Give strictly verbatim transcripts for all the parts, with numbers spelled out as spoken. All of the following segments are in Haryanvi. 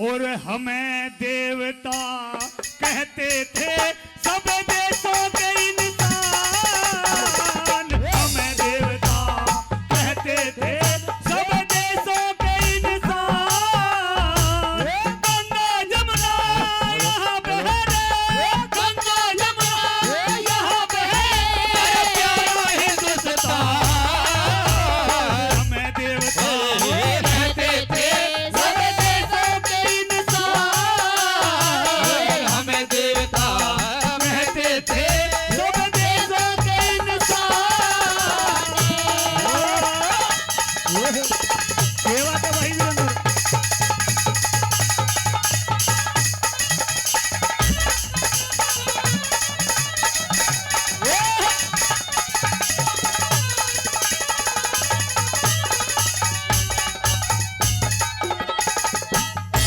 और हमें देवता कहते थे सब देशों के इंसान, हमें देवता कहते थे सब देशों के इंसान। गंगा जमुना यहाँ बह रहे, गंगा जमुना यहाँ बह रहे, प्यारा हिंदुस्तान। हमें देवता कहते थे सब देशों के इंसान, हमें देवता कहते थे सब देशों के इंसान। ये बात है भाई वीरेंद्र।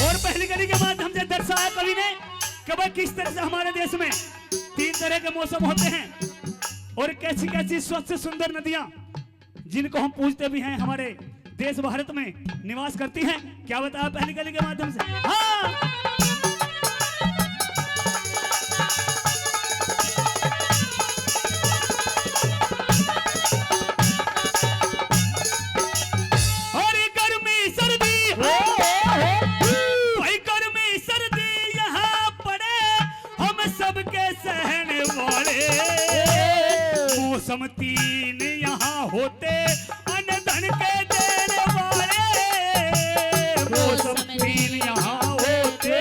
और पहली कली के माध्यम से दर्शाया कवि ने कि भाई किस तरह से हमारे देश में तीन तरह के मौसम होते हैं और कैसी कैसी स्वच्छ सुंदर नदियां, जिनको हम पूजते भी हैं, हमारे देश भारत में निवास करती हैं। क्या बताया पहली कली के माध्यम से? हाँ। अरे गर्मी सर्दी, भाई गर्मी सर्दी यहाँ पड़े, हम सबके सहने वाले। मौसम तीन यहाँ होते, अन्न धन के देने वाले। मौसम तीन यहाँ होते,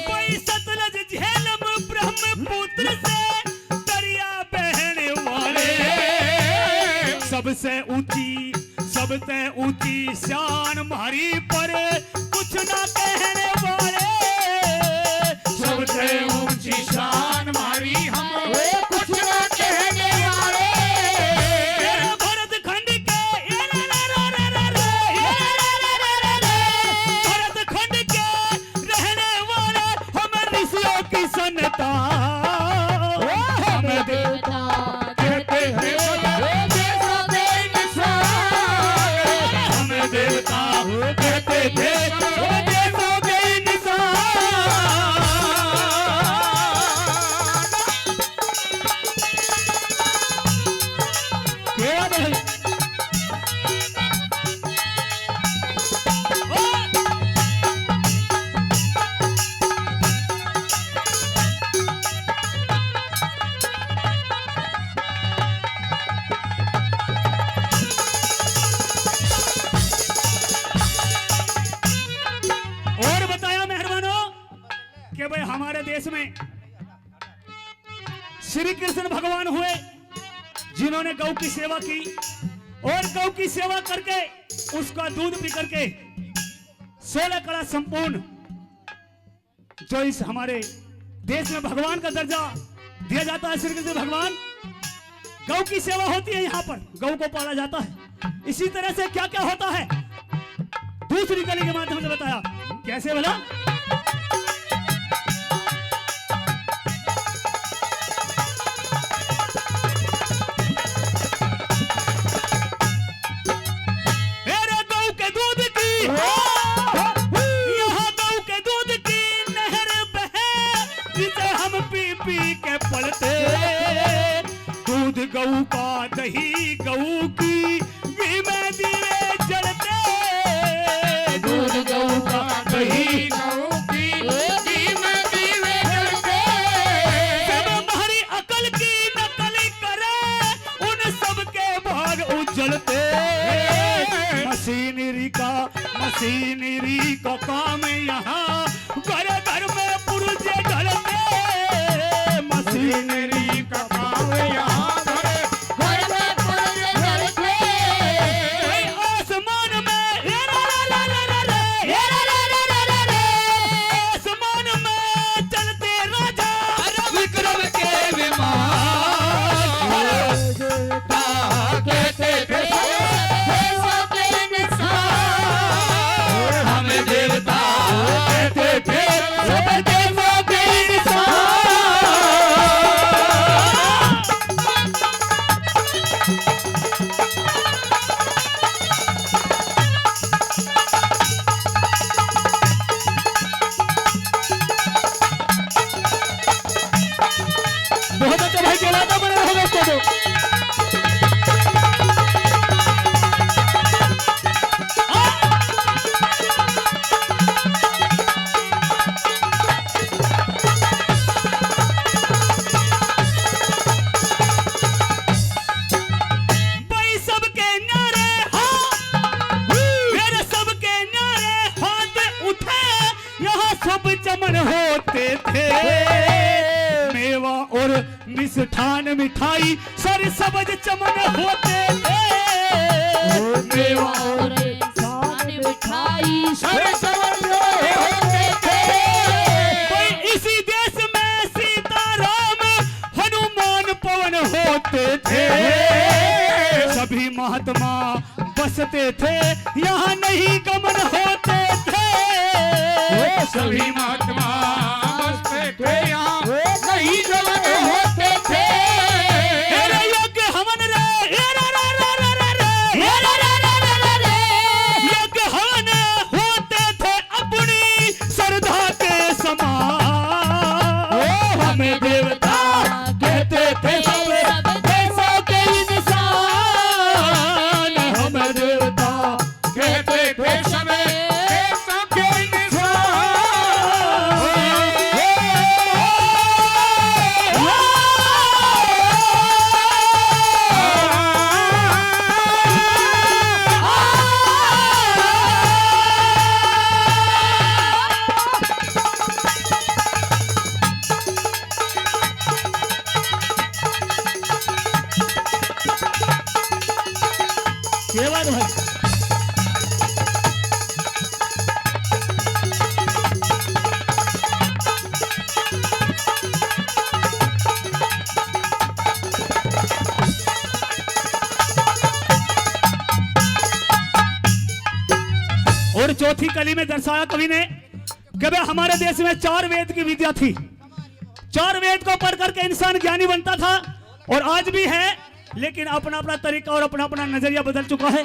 कोई सतलज झेलम ब्रह्मपुत्र से दरिया बहने वाले। सबसे ऊंची, सबसे ऊंची शान म्हारी, पर कुछ ना कहने वाले। सबसे ऊंची शान म्हारी हम, वे कुछ ना कहने वाले। तेरे भरत खंड के, ये रे रे रे रे रे, ये रे रे रे रे रे, भरत खंड के रहने वाले हम ऋषियों की संतान। हम देवता कहते हैं सब देशों के इंसान। हम देवता कहते थे सब देशों के इंसान। क्या भाई? और बताया मेहरबानों कि भाई हमारे देश में श्री कृष्ण भगवान हुए, जिन्होंने गौ की सेवा की और गौ की सेवा करके उसका दूध पी करके सोलह कला संपूर्ण जो इस हमारे देश में भगवान का दर्जा दिया जाता है, श्री कृष्ण भगवान, गौ की सेवा होती है, यहाँ पर गौ को पाला जाता है। इसी तरह से क्या क्या होता है, दूसरी कली के माध्यम से बताया। कैसे भला? मेरे गौ के दूध की, यहाँ गौ के दूध की नहर बहे, जिसे हम पी पी के पलते। दूध गऊ का, दही गऊ की, घी में दीवे जलते। दूध गऊ का, दही गऊ की, घी में दीवे जलते। सब हमारी अकल की नकल करे, उन सब के भाग उजलते। मशीनरी का, मशीनरी का काम यहाँ, घर घर में पुर्जे ढलते। मशीनरी का काम यहाँ, घर घर में पुर्जे ढलते। आसमान में, आसमान में चलते राजा विक्रम के विमान। कहते थे देशों के इंसान, हम देवता बहुत अच्छा भाई, क्या बात है, बने रहो दोस्तों। तो भाई सबके न्यारे हाथ, फिर सबके न्यारे हाथ उठे, यहाँ सब चमन होते थे। मेवा और मिष्ठान मिठाई, सर सबज चमन होते थे। मेवा और मिष्ठान मिठाई, सर सबज होते थे। भाई इसी देश में सीताराम हनुमान पवन होते थे। सभी महात्मा बसते थे, यहाँ नहीं गमन होते थे। सभी महात्मा बसते थे, यहाँ नहीं गमन होते थे। अरे यज्ञ हवन रे, ए रा रा रा रा रा रे, ए रा रा रा रा रा रे। यज्ञ हवन होते थे अपनी श्रद्धा के समान। ओ हमें देवता कहते थे सब देशों के इंसान, हमें देवता कहते थे सब देशों के इंसान। ये बात भाई। और चौथी कली में दर्शाया कवि ने कि भाई हमारे देश में चार वेद की विद्या थी, चार वेद को पढ़ करके इंसान ज्ञानी बनता था और आज भी है, लेकिन अपना अपना तरीका और अपना अपना नजरिया बदल चुका है।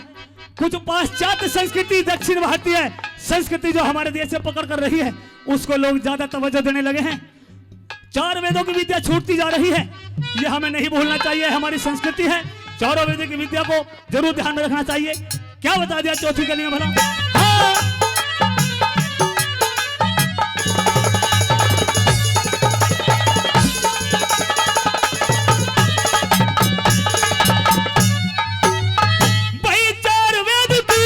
कुछ पाश्चात्य संस्कृति, दक्षिण भारतीय संस्कृति जो हमारे देश से पकड़ कर रही है, उसको लोग ज्यादा तवज्जो देने लगे हैं। चार वेदों की विद्या छूटती जा रही है, ये हमें नहीं भूलना चाहिए। हमारी संस्कृति है, चारों वेदों की विद्या को जरूर ध्यान में रखना चाहिए। क्या बता दिया चौथी कली में भला? हाँ। भाई चार वेद की,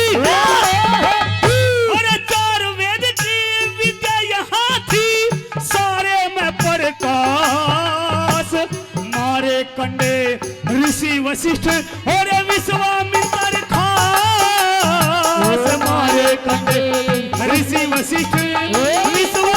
अरे चार वेद की विद्या यहाँ थी, सारे में प्रकाश। मारे कंडे ऋषि वशिष्ठ और विश्वामित्र खास। मारे कंडे ऋषि वशिष्ठ, विश्वामित्र